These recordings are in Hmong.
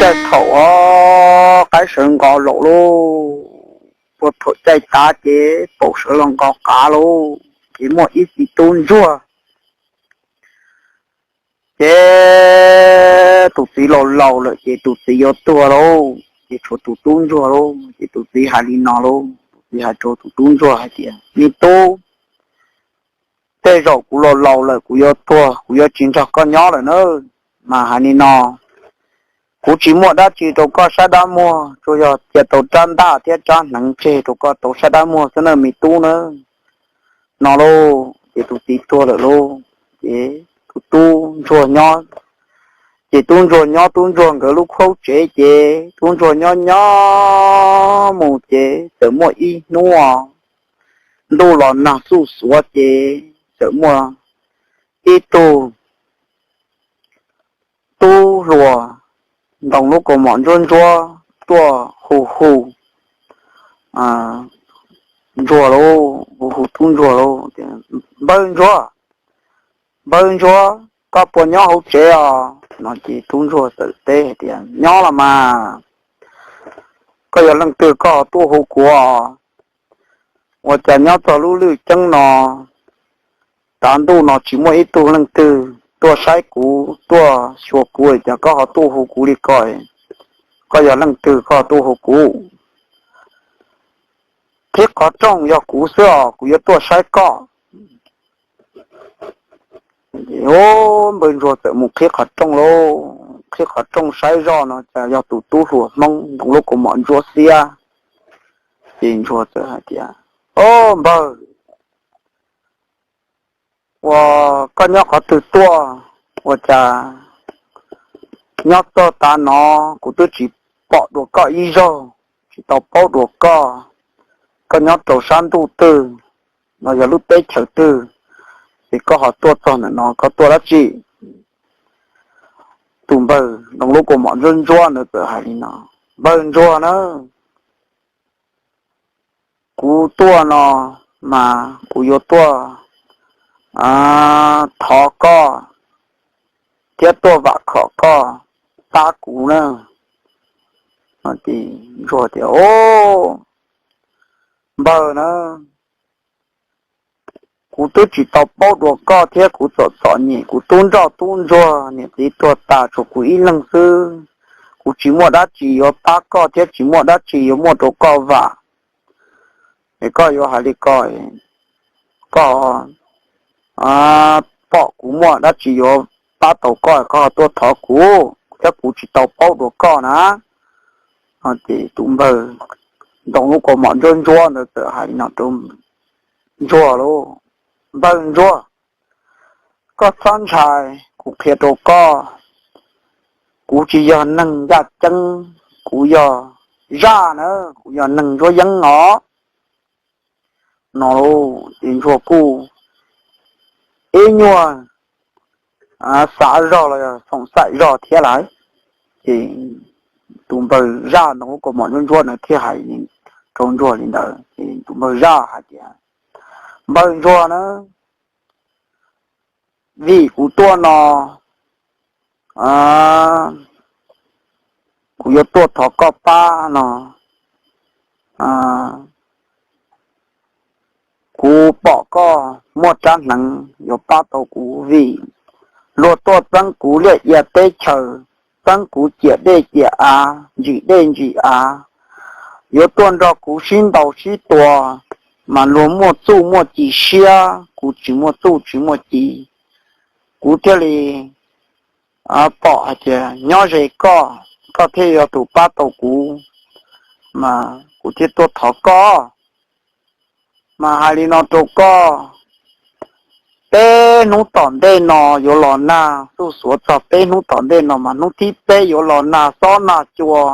Txij thaum uas qaib sawv nqos zaum lauj, puag thaum caij tav ces paum sawv los nqos qav lauj, ces muaj ib txiv tub ntsuag. Ces tus txiv laus laus lawm ces tus txiv yuav tuag lauj, ces tshuav tus tub ntsuag lauj, ces tus txiv hais li no lauj, tus txiv hais rau tus tub ntsuag hais tias, me tub, tej zaum kuv laus laus lawm kuv yuav tuag, kuv yuav tsis nrog koj nyob lawm na. Mas hais li no, kuv tsis muaj dab tsi rau koj sab dab muag, tsuas yog cia tau rab ntaj thiab rab hneev tseg rau koj tau sab dab muag xwb na me tub na. No lauj, ces tus txiv tuag lawm lauj, ces tus tub ntsuag nyob, ces tub ntsuag nyob tub ntsuag nkawd lub khaub tsev, ces tub ntsuag nyob nyob mus ces txawm muaj ib hnub ntuj los nag xuj xuav ces txawm muaj ib tug tub hluas ntoo lub kaus mom ntsuab ntsuab tuaj hu hu ntsuag lauj, hu hu tub ntsuag lauj, npawg ntsuag, npawg ntsuag, koj puas nyob hauv tsev os? No ces tub ntsuag txawm teb hais tias, nyob los mas, koj yog leej twg koj ho tuaj hu kuv os? Ua cas nyob txog lub lwj ceeb no, tav ntuj no tsis muaj ib tug leej twg tuaj saib kuv tuaj xyuas kuv, cas koj ho tuaj hu kuv li ko? Koj yog leej twg koj tuaj hu kuv? Qhib qhov rooj, yog kuv xwb os, kuv yuav tuaj saib koj. Npawg ntsuag txawm mus qhib qhov rooj lauj, qhib qhov rooj saib zoj no cas yog tus tub hluas Hmoob ntoo lub kaus mom ntsuab xiab. Ces ntsuag txawm hais tias, o npawg, ua, koj nyob qhov twg tuaj? Ua cas nyob txog tav no kuv twb tsis pom dua koj ib zaug, tsis tau paub dua koj. Koj nyob rau sab ntuj twg los yog lub teb chaws twg, ces koj ho tuaj txog ntawm no koj tuaj dab tsi? Tus npawg ntoo lub kaus mom ntsuab ntsuab ntawd txawm hais li no, npawg ntsuag na, kuv tuaj no mas kuv yuav tuaj thov koj thiab tuaj vam khom koj pab kuv na. Ntsuag tias, o npawg na, kuv twb tsis tau paub dua koj thiab kuv txom txom nyem, kuv tub nroj tub ntsuag niam txiv tuag tas tshuav kuv ib leeg xwb. Kuv tsis muaj dab tsi yuav pab koj thiab tsis muaj dab tsi yuav muaj rau koj vam. Es koj yuav hais li ko, koj pom kuv muaj dab tsi yuav pab tau koj, koj ho tuaj thov kuv thiab kuv tsis tau paub dua koj na. Ces tus npawg ntoo lub kaus mom ntsuab ntsuab ntawd txawm hais li no rau ntsuag lauj, npawg ntsuag, koj txhob ntshai, kuv qhia rau koj, kuv tsis yog neeg ncaj ceeb, kuv yog zaj na, kuv yog neeg ntsuab yeeb os. No ces ntsuag kuj ib nyuag xav zog los yog xoom xaim zog thiab lawm. Ces tus npawg zaj ntoo lub kaus mom ntsuab ntsuab ntawd thiaj hais rau ntsuag li ntawd. Ces tus npawg zaj hais tias, npawg ntsuag na, vim kuv tuaj no, kuv yuav tuaj thov koj pab no. Kuv pom koj muaj rab hneev yuav pab tau kuv vim luag tuaj txeeb kuv liaj ia teb chaws, txeeb kuv ciam dej ciam av, ntsim dej ntsim av, yuav tuaj nrog kuv sib ntaus sib tua, mas luag muaj txuj muaj ci siab, kuv tsis muaj txuj tsis muaj ci. Kuv thiaj li pom hais tias nyob ze koj, koj thiaj yog tus pab tau kuv, mas kuv thiaj tuaj thov koj. Mas hais li no rau koj, peb hnub tom ntej no yuav los nag, xuj xuav txog peb hnub tom ntej no mas hnub thib peb yuav los nag xob nag cua,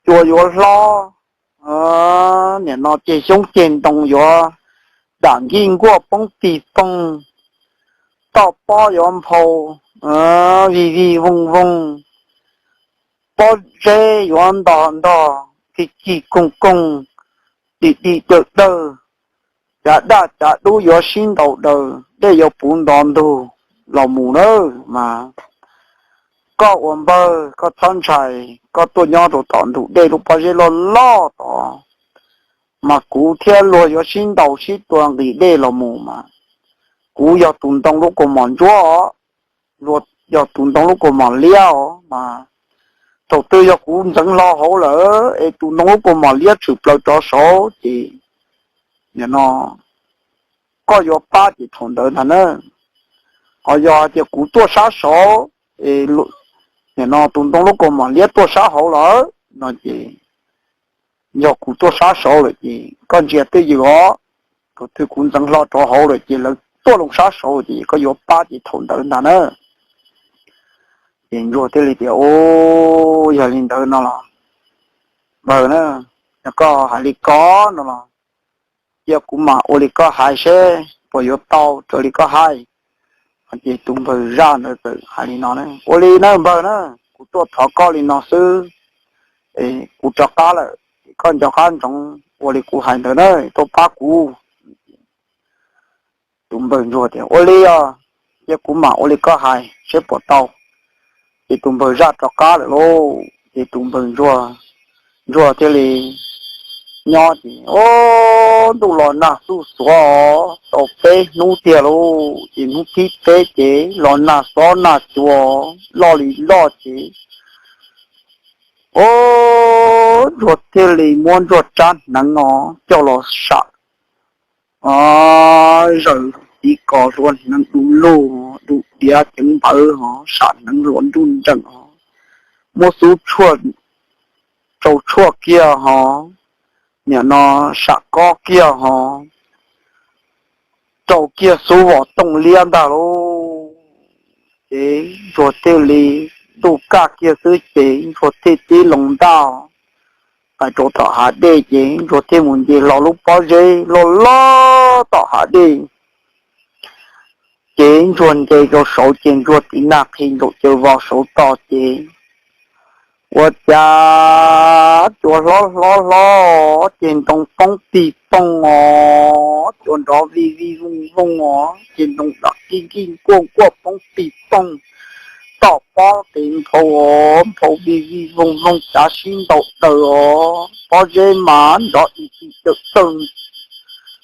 cua yuav hlob, nim no ceg xyoob ceg ntoo yuav dam nkij nkuaj poob tig poog, toj pob yuav nphau vig vig voog voog, pob zeb yuav ntog ntog, cig cig koog koog, dim dim dawg dawg, cav daj cav dub yuav sib ntaus daws, dej yuav puv nto ntug los mus na. Mas Koj ua npawg koj txhob ntshai, koj tuaj nyob rau tom ntug dej lub pob zeb loj loj tod, mas kuv thiab luag yuav sib ntaus sib tua nqis dej los mus mas. Kuv yog tus ntoo lub kaus mom ntsuab, luag yog tus ntoo lub kaus mom liab os mas. Thaum twg yog kuv ntxeev hlo hauv lawm es tus ntoo lub kaus mom liab tshwm plaws rov saud ces nim no koj yuav pab ces thaum ntawd ntag na. Ho yog hais tias kuv tuaj sab saud, nim no tus ntoo lub kaus mom liab tuaj sab hauv lawm no ces, yog kuv tuaj sab saud lawm ces koj ntsia twj ywm os. Thaum twg kuv ntxeev hlo rov hauv lawm ces lawv tuaj loo sab saud ces koj yuav pab ces thaum ntawd ntag na. Ces ntsuag thiaj li tias, Ub, yog li ntawd no los npawg na, yog koj hais li ko no los cia kuv mam ua li koj hais seb puas yuav tau raws li koj hais. Ces tus npawg zaj ntawd txawm hais li no, Ua li na npawg na, kuv tuaj thov koj li no xwb, kuv rov qab lawm, koj nco qab ntsoov ua li kuv hais ntawd na, tuaj pab kuv. Tus npawg ntsuag tias, Ua li os, cia kuv mam ua li koj hais seb puas tau. Ces tus npawg zaj rov qab lawm lauj, ces tus npawg ntsuag thiaj li nyob ces, o, ntuj los nag xuj xuav tau peb hnub tiag lauj, ces hnub thib peb ces los nag xob nag cua loj li loj ces, o, ntsuag thiaj li muab ntsuag rab hneev os coj los sam, zaws tiv kos hlua hneev du lug du diav ceev npawv hos sam hneev hlua nruj nreem hos, muab xub tshuaj tsau tshuaj kiag hos, nim no sam kob kiag hos, rau kiag xub vos tooj liab ntag lauj. Ces ntsuag thiaj li, ntuj kaj kiag xwb ces ntsuag thiaj tib loo ntaj, pais rau tom hav dej ces ntsuag thiaj mus nce hlo lub pob zeb loj loj tom hav dej. Ces ntsuag nce rau saud ces ntsuag tiv nag qhi ntaum caws vos saud tod ces ua cas cua hlob hlob hlob ces ntoo poob pig poog os, cua nrov vij vij vooj vooj os ces ntoo dam kij kij nkuaj nkuaj poob pig poog, tom pob tes nphau os, nphau vij vij vooj vooj cav sib ntaus daws os, pob zeb mas nrov i i dawm dawg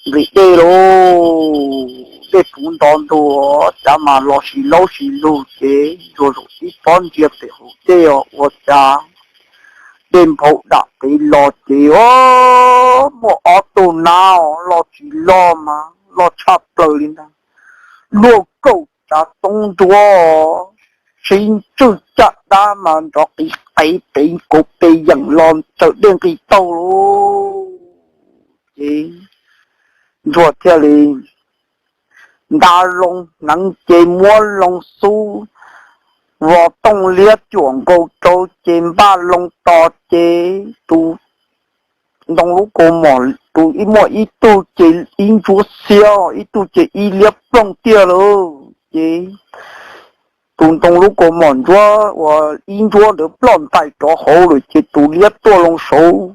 nqis dej lauj, dej puv nto ntug, cav mas los sis laub sis lug ces ntsuag zaum tib pob ntsia pem hauv dej os ua cas dej nphau dam tes los ces o, muaj ob tug nab os, loj tsis loj mas loj tshaj plaws li ntag, luaj kaum tsav toob nruab, sib ntswj caj dab mas nrov qis qev pes kauv pes yeem los tsaws dej nqis taug lauj. Ces ntsuag thiaj li nta loo hneev ces muab loo xub vos tooj liab cuam nkaus rau ces npaj loo tos ces tus ntoo lub kaus mom, tus ib muaj ib tug ces ib ntsuab xiab, ib tug ces ib liab plooj tiag lauj. Ces tus ntoo lub kaus mom ntsuab uas ib ntsuab ntawd ploj ntais rov hauv lawm ces tus liab tuaj loo saud,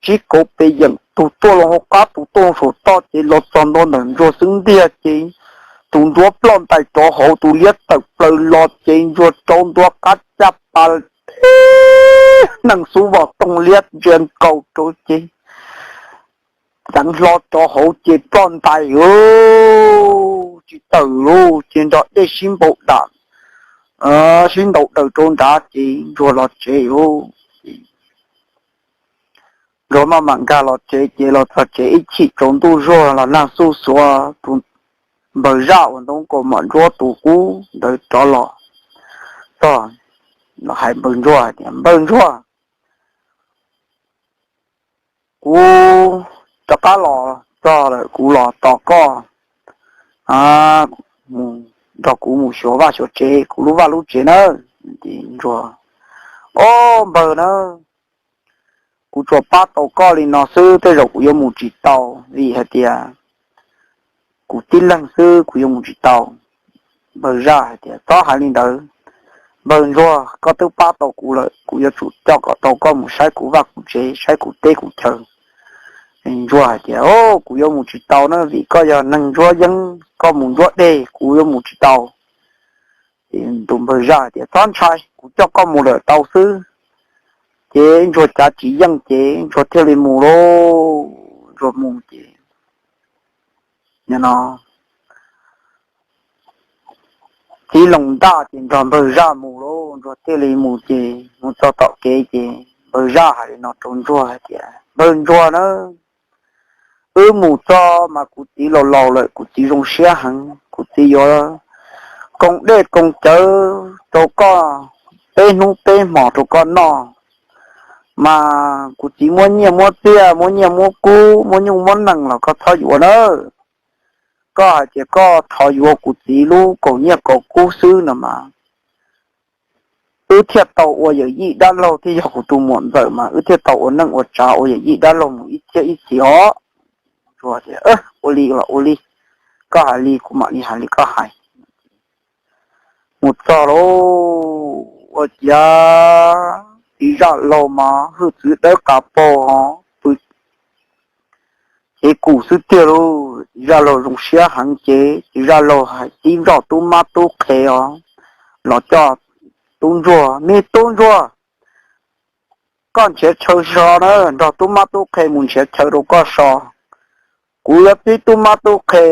sib kauv pes yeem, tus tuaj loo hauv qab tus tuaj loo saum toj ces los txog ntua ntawm ntsuag xub ntiag ces tus ntsuab ploj ntais rov hauv, tus liab tawm plaws los ces ntsuag rau ntua qab caj pas tib neeg xub vos tooj liab ntsia nkaus rau ces teev hlo rov hauv ces ploj ntais tsis tawm lauj, ces nrog dej sib npau dam, sib ntaus daws rau nrad ces ntsuag los tsev lauj. Ntsuag maj mam nkag los tsev ces los txog tsev ib chim tsaus ntuj zuag los nag xuj xuav, tus npawg zaj uas ntoo kaus mom ntsuab tus qub ntawd rov los txog, los hais npawg ntsuag hais tias, Npawg ntsuag, kuv rov qab los txog lawm, kuv los tos koj, mus nrog kuv mus xyuas vaj xyuas tsev, kuv lub vaj lub tsev nawb. Ntsuag, Ob npawg na, kuv tsuas pab tau koj li no xwb, tej zaum kuv yuav mus tsis tau, vim hais tias kuv tib leeg xwb kuv yuav mus tsis tau. Npawg zaj hais tias, Txhob hais li ntawd, npawg ntsuag, koj twb pab tau kuv lawm, kuv yuav tsum coj kom tau koj mus saib kuv vaj kuv tsev, saib kuv teb kuv chaw. Ntsuag hais tias, Kuv yuav mus tsis tau na, vim koj yog neeg ntsuab yeeb, koj mus ntsuab dej, kuv yuav mus tsis tau. Ces tus npawg zaj tias, Txhob ntshai, kuv coj koj mus lawm tau xwb. Ces ntsuag cav tsis yeej ces ntsuag thiaj li mus lauj. Ntsuag mus ces txiv loo ntaj ces nrog npawg zaj mus lauj. Ntsuag thiaj li mus ces mus txog tom kev ces npawg zaj hais li no rau ntsuag hais tias, Npawg ntsuag na, wb mus txog mas kuv txiv laus laus lawm, kuv txiv zoo siab heev, kuv txiv yuav koom dej koom cawv rau koj peb hnub peb hmos rau koj noj. Mas kuv txiv muab nyiaj muab txiaj, muab nyiaj muab kub, muab nyuj muab nees los koj txhob yuav nawb. Koj hais tias koj thov yuav kuv txiv lub kaus nyiaj kaus kub xwb no mas wb thiaj tau ua yawm yij dab laug thiab yog kuv tus muam ntxawm mas wb thiaj tau ua neej ua tsav ua yawm yij dab laug mus ib txhiab ib txhis os. Ntsuag tias, Ua li los ua li, koj hais li kuv mam li hais li koj hais. Mus txog lauj, ua ciav txiv zaj laug mas hwj txwv dawb qas paug, pw cev kus xwb tiag lauj. Txiv zaj laug zoo siab heev ces txiv zaj laug hais tib nroj tub mab tub qhe os, los coj tub ntsuag, Me tub ntsuag, koj nrhiav chaw so na, nrog tub mab tub qhe mus nrhiav chaw rau koj so. Kuv yuav txib tub mab tub qhe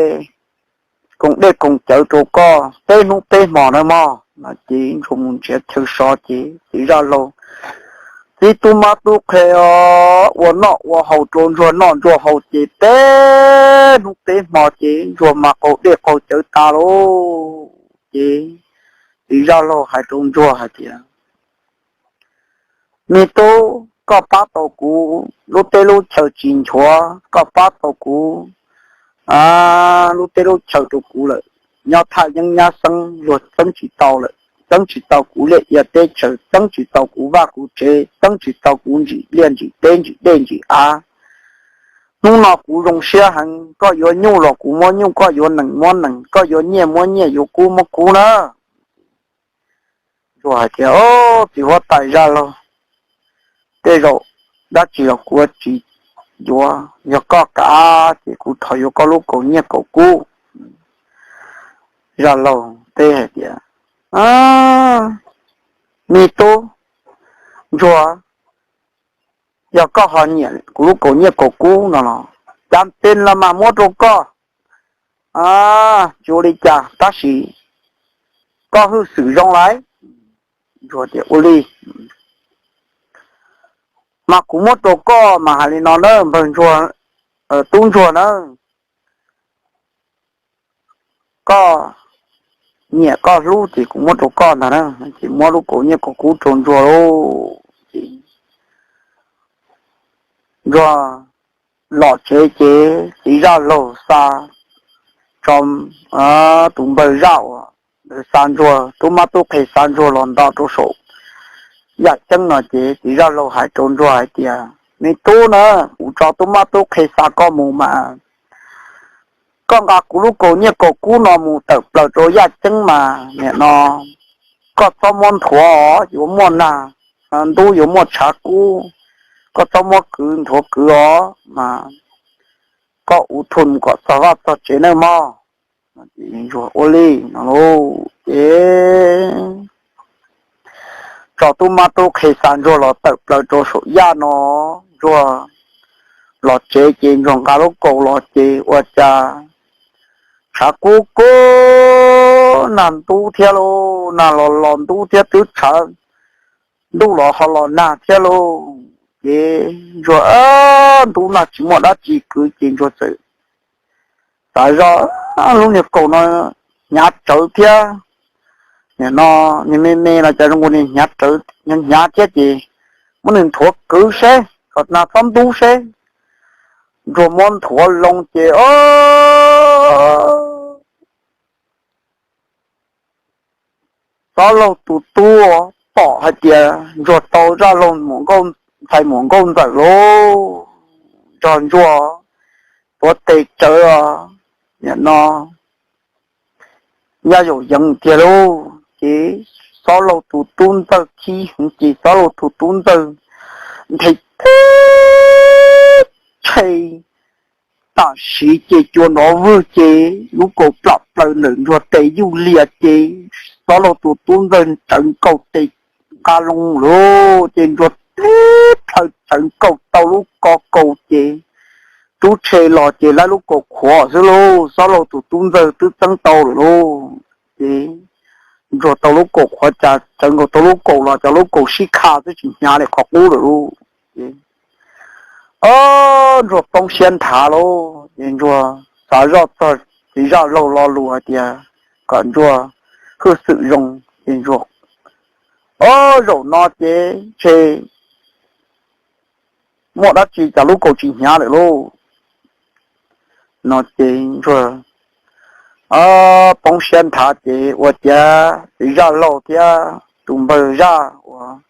koom dej koom cawv rau koj peb hnub peb hmo na mog. No ces ntsuag mus nrhiav chaw so ces txiv zaj laug txib tub mab tub qhe os, ua noj ua haus rau ntsuag noj ntsuag haus ces peb hnub peb hmo ces ntsuag mas qaug dej qaug cawv tas lauj. Ces txiv zaj laug hais rau ntsuag hais tias, Me tub, koj pab tau kuv lub teb lub chaw tsis nchuav, koj pab tau kuv lub teb lub chaw rau kuv lawm. Nyob thaj yeeb nyab xeeb luag txeeb tsis tau lawm, txeeb tsis tau kuv liaj ia teb chaws, txeeb tsis tau kuv vaj kuv tsev, txeeb tsis tau kuv ntsim liaj ntsim teb ntsim dej ntsim av. Hnub no kuv zoo siab heev, koj yuav nyuj los kuv muab nyuj, koj yuav nees muab nees, koj yuav nyiaj muab nyiaj, yuav kub muab kub na. Ntsuag hais tias, Txiv huab tais zaj laug, tej zaum dab tsi los kuv tsis yuav, yog koj kav ces kuv thov yuav koj lub kaus nyiaj kaus kub. Zaj laug teb hais tias, Me tub ntsuag, yog koj ho nyiam kuv lub kaus nyiaj kaus kub no los cas tes los mas muab rau koj, tsis ua li cas, tab sis koj hwj xwm zoo lawm. Ntsuag tias, Ua li mas kuv muab rau koj mas hais li no na npawg ntsuag, tub ntsuag na, koj nyiam koj hlub ces kuv muab rau koj ntag na. Ces muab lub kaus nyiaj kaus kub rau ntsuag lauj. Ces ntsuag los tsev ces txiv zaj laug xa tso, tus npawg zaj uas xa ntsuag, tub mab tub qhe xa ntsuag los nto rau saum yaj ceeb no ces txiv zaj laug hais rau ntsuag hais tias, Me tub na, kuv tso tub mab tub qhe xa koj mus mas koj nqa kuv lub kaus nyiaj kaus kub no mus tawm plaws rau yaj ceeb mas nim no koj txhob muab nthuav os, yuav muaj nag ntub yuav muaj tshav kub, koj txhob muab kwv nthuav kwv os mas koj ua thum mus kom txog vaj txog tsev nawb mog. Ntsuag ua li no lauj ces tso tub mab tub qhe xa ntsuag los tawm plaws rau saum yaj no. Ntsuag los tsev ces ntsuag nqa lub kaus los ces ua cas tshav kub kub, nag ntub thiab lauj, nag los los ntub thiab twb tshav, ntuj los ho los nag thiab lauj. Ces ntsuag ntub nag tsis muaj dab tsi kwv ces ntsuag txawm xav zoj, Lub niag kaus no hnyav rawv thiab, nim no niag me me los cas zoo nkaus niag hnyav rawv hnyav thiab ces muab nws nthuav kwv seb kom nag txhob ntub seb. Ntsuag muab nthuav loo ces o Xob laug tus tub pom hais tias ntsuag tau zaj laug muam nkauj, ntxhais muam nkauj ntxawm lauj, nrog ntsuag tuav tes tsawv os, nim no yaj yaum yeev tiag lauj. Ces xob laug tus tub ntxawg khib heev ces xob laug tus tub ntxawg nthe teb tshe tam sim ces cua nrov vwg ces lub kaus plam plaws ntawm ntsuag tes yuj lias ces Xob Laug tus tub ntxawg tsawv nkaus tes nqa loo lawm ces Ntsuag tib plhaw tsawv nkaus tau lub ko kaus ces rub tshe los ces lawv lub kaus qhuav xwb lauj. Xob Laug tus tub ntxawg twb txeeb tau lawm lauj. Ces Ntsuag tau lub kaus qhuav, cas tsawv nkaus tau lub kaus los cov lub kaus sib kha twb tsis hnyav li qhov qub lawm lauj. Ces o, Ntsuag poob siab nthav lauj. Ces Ntsuag xav zoj txog txiv Zaj Laug lo lus hais tias kom Ntsuag hwj xwm zoo. Ces Ntsuag, o, zaum no ces ntshe muaj dab tsi cas lub kaus tsis hnyav lawm lauj. No ces Ntsuag poob siab nthav ces ua ciav txiv Zaj Laug thiab tus npawg Zaj uas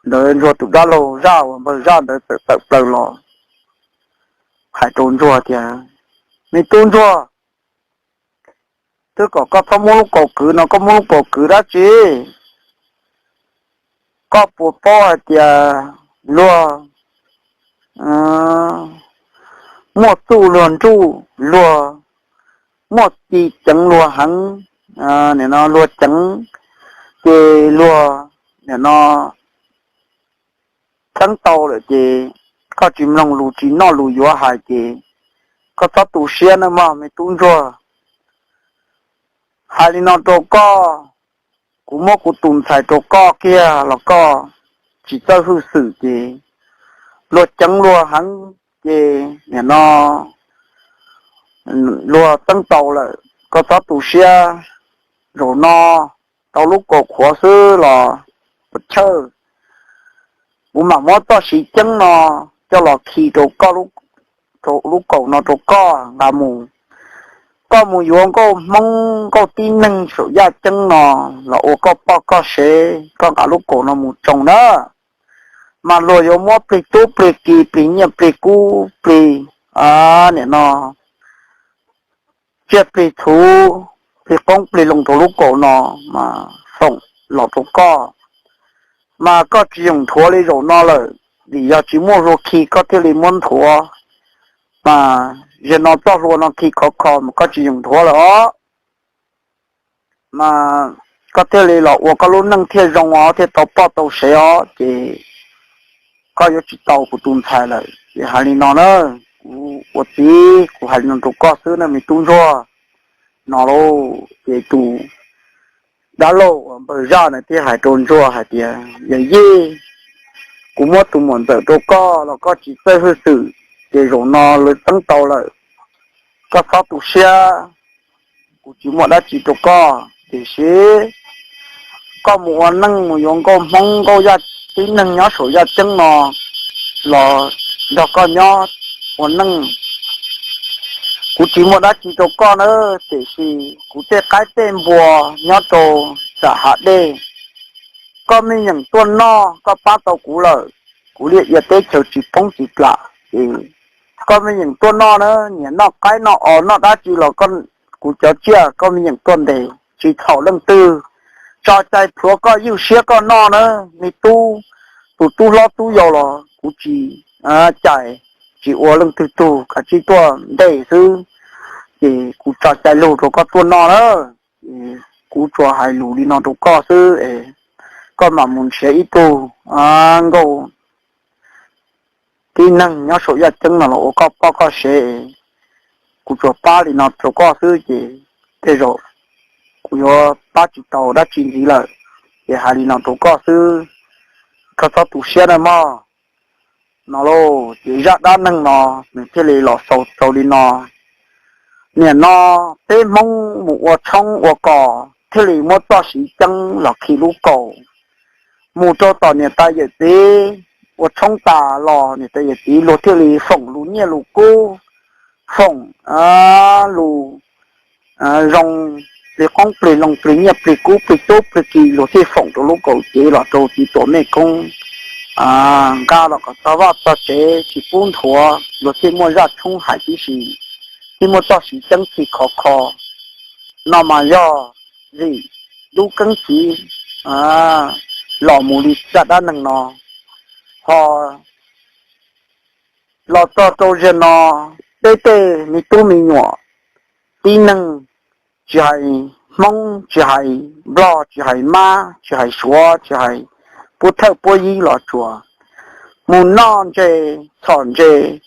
ntawd, Ntsuag tus dab laug Zaj uas npawg Zaj ntawd txawm tawm plaws los hais rau Ntsuag tias, Me tub Ntsuag, twb kom koj txhob muab lub kaus kwv no koj muab lub kaus kwv dab tsi? Koj puas paub hais tias luag muaj txuj luag nruj, luag muaj ci ceev luag heev, nim no luag ceev ces luag nim no txeeb tau lawm ces koj tsis mloog lus tsis noj lus yuav hais ces koj txhob tu siab nawb mog me tub Ntsuag. Hais li no rau koj, kuv muab kuv tus ntxhais rau koj kiag los koj tsis txawj hwj xwm ces luag ceev luag heev ces nim no luag txeeb tau lawm, koj txhob tu siab. Zaum no tau lub kaus qhuav xwb los puas chawj, kuv mam muab txoj siv ceeb no coj los khi rau koj, lub kaus no rau koj nqa mus. Koj mus yuav nkauj Hmoob nkauj tib neeg saum yaj ceeb no los ua koj poj koj sev, koj nqa lub kaus no mus tsoo na. Mas luag yuav muab plig tub plig ki plig nyiaj plig kub plig, nim no tsiaj plig txhu, plig qoob plig loo rau lub kaus no mas foom los rau koj. Mas koj tsis yoom nthuav li zaum no lawm, vim yog tsis muaj hlua khi koj thiaj li muab nthuav. Mas zaum no txoj hlua no khi khov kho mas koj tsis yoom nthuav lawm os. Mas koj thiaj li los ua koj lub neej thiaj zoo os, thiaj tau poj tau sev os, ces koj yuav tsis tau kuv tus ntxhais lawm. Ces hais li no na, kuv ua txiv kuv hais li no rau koj xwb na me tub Ntsuag. No lauj, ces tus dab laug uas npawg Zaj na thiaj hais rau Ntsuag hais tias, Yawm yij, kuv muab tus muam ntxawm rau koj los koj tsis txawj hwj xwm, ces zaum no lawv txeeb tau lawm, koj txhob tu siab. Kuv tsis muaj dab tsi rau koj, tiam sis koj mus ua neej mus yuav nkauj Hmoob nkauj yaj tib neeg nyob saum yaj ceeb no los nrog koj nyob ua neej. Kuv tsis muaj dab tsi rau koj na, tiam sis kuv tej qaib tej npua nyob rau tam hav dej, koj me nyeem tuaj noj koj pab tau kuv lawm, kuv liaj ia teb chaws tsis poob tsis plam ces koj me nyeem tuaj noj na, nyiam noj qaib noj os noj dab tsi los kuv cov tsiaj koj me nyeem tuaj ntes, tsis txhaum leej twg. Tso cai plhuav koj ywj siab koj noj na, me tub, tus tub hlob tub yau los kuv tsis cais, tsis ua leej twg tug, kav tsij tuaj ntes xwb. Ces kuv tso cai lug rau koj tuaj noj na. Kuv tsuas hais lus li no rau koj xwb es koj mam mus nrhiav ib tug nkauj tib neeg nyob saum yaj ceeb no los ua koj poj koj sev. Kuv tsuas pab li no rau koj xwb ces tej zaum kuv yuav pab tsis tau dab tsi ntxiv lawm. Ces hais li no rau koj xwb, koj txhob tu siab na mog. No lauj, ces zaj dab neeg no nws thiaj li los xaus rau li no. Nim no peb Hmoob mus ua tshoob ua kos thiaj li muab txoj siv ceeb los khi lub kaus. Mus rau tom niam tais yawm txiv ua tshoob tas los niam tais yawm txiv luag thiaj li foom lus nyiaj lus kub, foom lus zoo, plig qoob plig loo plig nyiaj plig kub plig tub plig ki luag thiaj foom rau lub kaus cev los rau txiv tuam mej koob, nqa los kom txog vaj txog tsev tsis pub nthuav luag thiaj muaj zaj tshoob hais tib si, thiaj muaj txoj siv ceeb khi khov kho. No mas yog vim lub keeb tiv los mus li zaj dab neeg no. Ho los txog rau zaum no, peb tej me tub me nyuam tib neeg, tsis hais Hmoob, tsis hais Nplog, tsis hais Mab, tsis hais Suav, tsis hais puab thawj puab yig los tsuas mus noj ntses txhom ntses,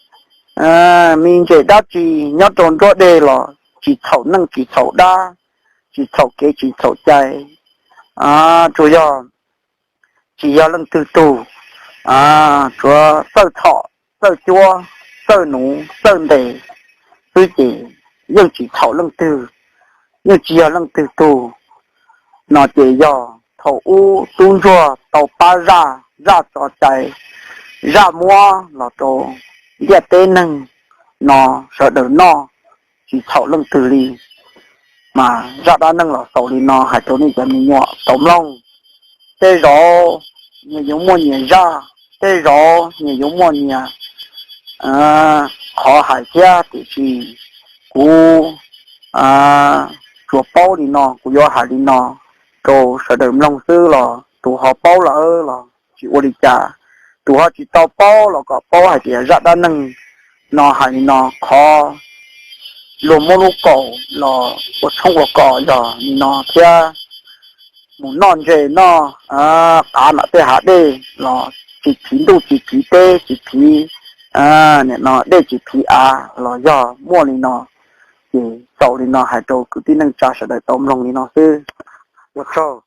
me ntses dab tsi nyob rau nruab dej los tsis txhaum neej tsis txhaum dab, tsis txhaum kev tsis txhaum cai, tsuas yog tsis yog leej twg tug, tsuav txawj txhom, txawj cuab, txawj nuv, txawj ntes xwb ces yeej tsis txhaum leej twg, yeej tsis yog leej twg tug. No ces yog thaum ub tub ntsuag tau pab zaj, zaj tso cai, zaj muab los rau ntiaj teb neeg no sawv daws noj, tsis txhaum leej twg li. Mas zaj dab neeg los xaus li no hais rau nej cov me nyuam tau mloog. Tej zaum nyias yuav muaj nyias zaj, tej zaum nyias yuav muaj nyias qhov hais thiab, tiam sis kuv tsuas paub li no, kuv yuav hais li no rau sawv daws mloog xwb los tus ho paub lawm los tsis ua li cas, tus ho tsis tau paub los kom paub hais tias zaj dab neeg no hais li no, qhov luag muab lub kaus los ua tshoob ua kos yog li no thiab. Mus noj ntses noj qav nram tej hav dej los tsis phiv ntuj tsis phiv teb tsis phiv, nim no dej tsis phiv av los yog muaj li no. Ces xaus li no hais rau kwv tij neej tsa sawv daws tau mloog li no xwb. Ua tsaug.